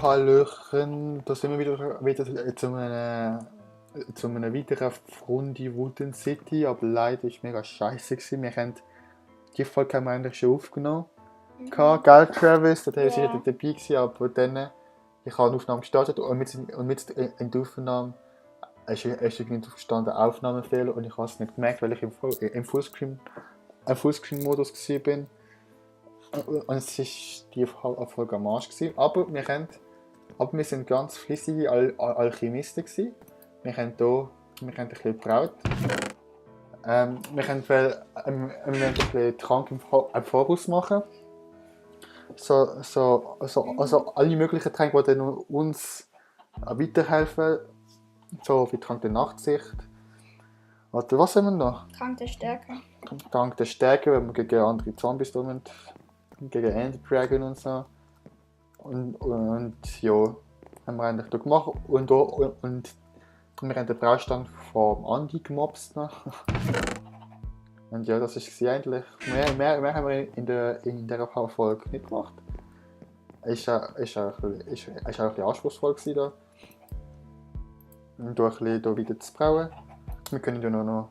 Hallöchen, da sind wir wieder zu einer weiteren Runde Wooden City, aber leider war es mega scheiße gewesen. Wir haben die Folge haben wir eigentlich schon aufgenommen. Gell, Travis, da war ich dabei gewesen, aber dann, ich habe eine Aufnahme gestartet und mit in der Aufnahme ist irgendwie drauf gestanden Aufnahmefehler und ich habe es nicht gemerkt, weil ich im Fullscreen-Modus war. Und es war die Folge am Arsch gewesen. Aber wir sind ganz flüssige Alchemisten gewesen. Wir haben ein bisschen gebraut. Wir haben ein bisschen Trank im Voraus machen. Also alle möglichen Tränke, die uns weiterhelfen. So wie Trank der Nachtsicht. Warte, was haben wir noch? Trank der Stärke. Trank der Stärke, wenn wir gegen andere Zombies tun. Gegen End Dragon und so. Und ja, haben wir eigentlich da gemacht. Und wir haben den Braustand vom Andi gemobst. Und ja, das war eigentlich. Mehr haben wir in dieser Folge nicht gemacht. Ist auch ein bisschen anspruchsvoll gewesen da. Und da ein bisschen da wieder zu brauen. Wir können ja noch.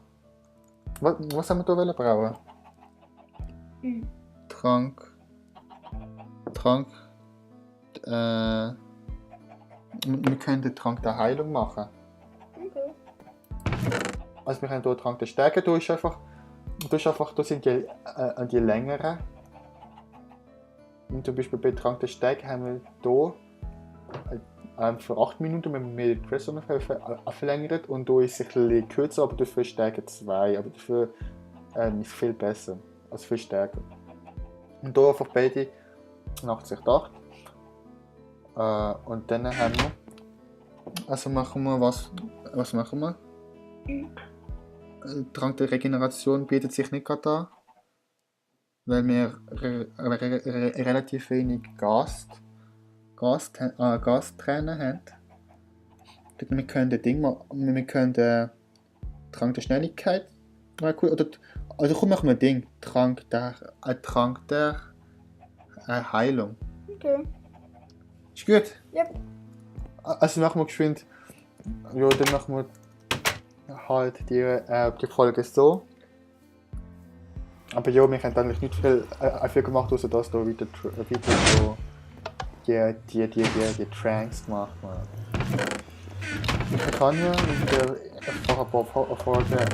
Was haben wir hier brauen? Trank. Wir können den Trank der Heilung machen. Okay. Also wir haben hier Trank der Stärke, da sind die längeren. Und zum Beispiel bei Trank der Stärke haben wir hier für 8 Minuten mit dem Press verlängert und hier ist es ein bisschen kürzer, aber dafür Stärke 2, aber dafür ist viel besser, also viel stärker. Und hier einfach beide 80,8. Und dann haben wir. Also machen wir was. Was machen wir? Trank der Regeneration bietet sich nicht gerade an. Weil wir relativ wenig Gastränen haben. Wir können Trank der Schnelligkeit. Cool. Also komm, machen wir ein Ding. Trank der Heilung. Okay. Ist gut? Yep. Also machen wir geschwind. Ja, dann machen wir halt die Folge so. Aber ja, wir haben eigentlich nicht viel gemacht, außer dass da wieder so die Tranks gemacht haben. Ich kann ja einfach ein paar Folgen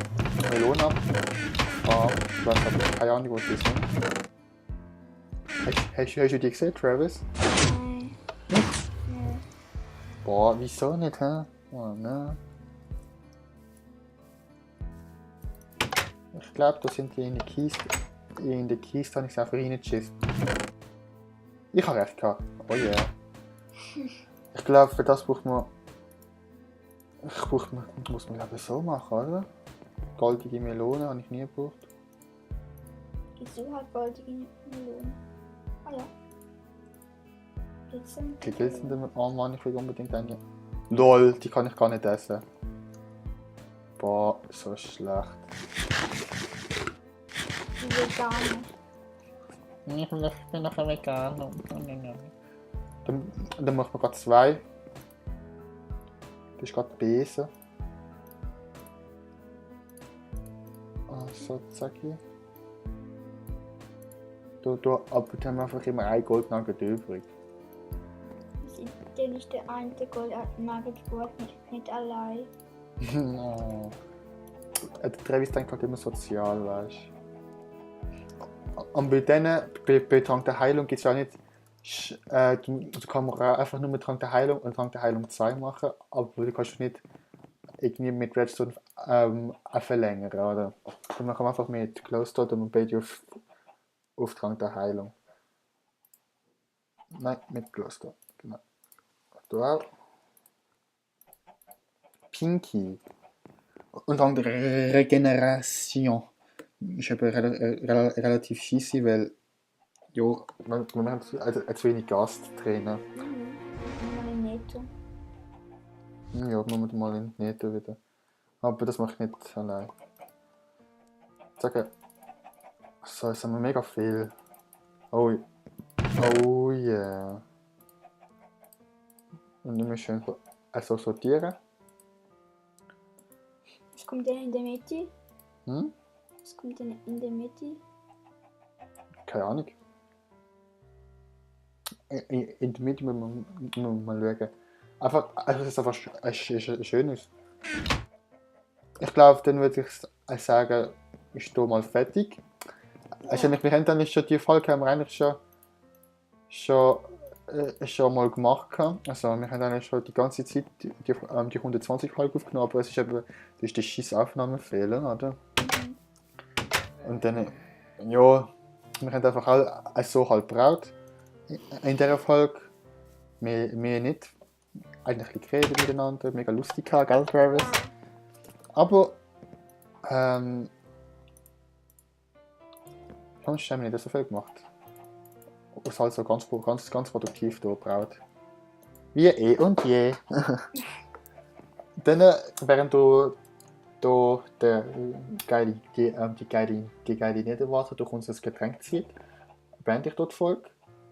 Melonen abfahren. Ich weiß aber keine Ahnung, wo die sind. Hast du die gesehen, Travis? Nein. Nicht? Nee. Boah, wieso nicht, hä? Oh, ne? Ich glaube, da sind die in der Kiste. In der Kiste habe ich es einfach reingeschissen. Ich habe recht gehabt. Oh yeah. Ich glaube, für das braucht man. Muss man glaube so machen, oder? Goldige Melone habe ich nie gebraucht. Wieso hat goldige Melone? Ah ja. Die glitzernden Mann, ich will unbedingt eine. LOL, die kann ich gar nicht essen. Boah, so schlecht. Die Veganer. Ich bin noch ein Veganer. Dann machen wir gerade 2. Das ist gerade Besen. So, zacki. Aber dann haben wir einfach immer ein Goldnugget übrig. Dann ist der eine Gold-Nugget gut, nicht allein. Oh. Der Travis denkt halt immer sozial, weißt du. Und bei Trank der Heilung gibt es ja nicht. Du kannst einfach nur mit Trank der Heilung und Trank der Heilung 2 machen, aber du kannst nicht irgendwie mit Redstone verlängern, oder? Dann machen wir einfach mit Close Dot und beide auf Trank der Heilung. Nein, mit Close Dot, genau. Du auch. Pinky. Und dann Regeneration. Ist aber relativ scheisse, weil man hat zu wenig Gasttrainer. Mal in Netto. Ja, machen wir mal in Netto wieder. Aber das mache ich nicht allein. Sage, so, jetzt haben wir mega viel. Oh yeah. Und nicht mehr schön also sortieren. Was kommt denn in der Mitte? Hm? Was kommt denn in der Mitte? Keine Ahnung. In der Mitte muss man mal schauen. Einfach, also dass es einfach schön ist. Ich glaube, dann würde ich sagen, ist hier mal fertig. Also wir haben dann schon die Folge haben wir eigentlich schon mal gemacht. Also wir haben eigentlich schon die ganze Zeit die 120 Folge aufgenommen, aber es ist eben das ist der scheiß Aufnahmefehler, oder? Und dann, ja, wir haben einfach alle so halt gebraucht in dieser Folge. Wir nicht. Eigentlich ein bisschen geredet miteinander, mega lustig gehabt, gell, Travis? Aber, sonst haben wir nicht so viel gemacht. Es halt so ganz produktiv hier gebraucht. Wie eh und je. Dann, während du die geile Niederwasser durch unser Getränk zieht, beende ich dort die Folge.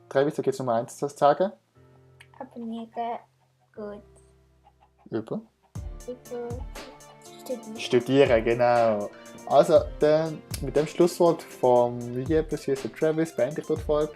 Travis, du gibst Nummer 1 zu sagen. Abonnieren, gut. Über Studieren. Studieren, genau. Also, dann mit dem Schlusswort vom lieben süßen Travis beende ich dort die Folge.